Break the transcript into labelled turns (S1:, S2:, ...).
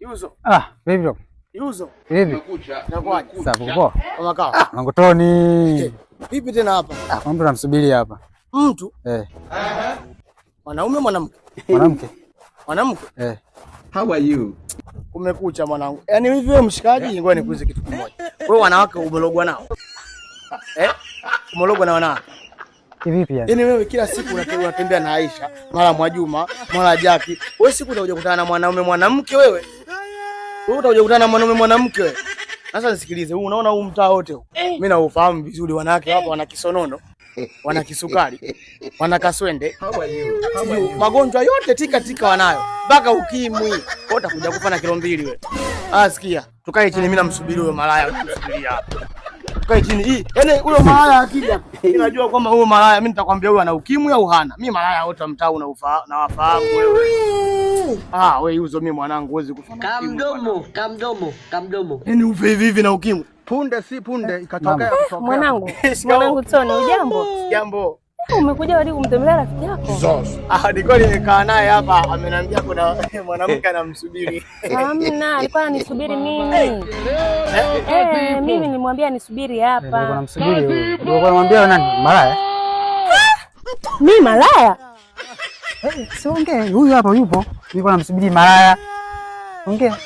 S1: Yuzo.
S2: Ah, vipi bro?
S1: Yuzo.
S2: Vipi?
S1: Inakuwaje?
S2: Safi poa.
S1: Kama kawa.
S2: Mwanangu Toni.
S1: Vipi tena hapa?
S2: Ah, kuna mtu namsubiri hapa.
S1: Mtu?
S2: Eh.
S1: Mwanaume mwanamke?
S2: Mwanamke.
S1: Mwanamke?
S2: Eh.
S3: How are you?
S1: Kumekucha mwanangu. Yaani hivi wewe mshikaji, ngoja nikuulize kitu kimoja. Wewe wanawake umelogwa nao? Eh? Umelogwa na wanawake?
S2: Kivipi yani?
S1: Yaani wewe kila siku unatembea na Aisha, mara Mwajuma, mara Jaki. Wewe siku utakuja kukutana na mwanaume mwanamke wewe? Wewe utakuja kukutana na mwanaume mwanamke wewe? Sasa nisikilize, huu unaona huu mtaa wote huu. Mimi naufahamu vizuri, wanawake hapa wana kisonono, wana kisukari, wana kaswende.
S3: How are you? How are you?
S1: Magonjwa yote tika tika wanayo. Mpaka ukimwi. Wewe utakuja kufa na kilo 2 wewe. Ah, sikia. Tukae chini, mimi namsubiri huyo malaya, namsubiria hapa. Tukae chini. Hii, yaani huyo malaya akija, mimi najua kwamba huyo malaya mimi nitakwambia huyo ana ukimwi au hana. Mimi malaya wote wa mtaa unaufahamu na wafahamu wewe. Ah, wewe Yuzo, mimi mwanangu huwezi kufa na ukimwi.
S4: Kamdomo, kamdomo, kamdomo.
S1: Yaani ufe hivi hivi na ukimwi.
S5: Punde si punde ikatokea kutokea.
S6: Mwanangu, mwanangu Toni, ujambo?
S1: Jambo.
S6: Umekuja hadi kumtembelea rafiki yako?
S1: Ah, nilikuwa nimekaa naye hapa, ameniambia kuna mwanamke anamsubiri.
S6: Hamna, alikuwa ananisubiri mimi. Eh, mimi nilimwambia nisubiri
S2: Nilikuwa
S6: hapa.
S2: namsubiri huyo. Ulikuwa unamwambia nani? Malaya?
S6: Mimi malaya?
S2: Eh, si ongee. Huyu hapa yupo. Nilikuwa namsubiri malaya. Ongea.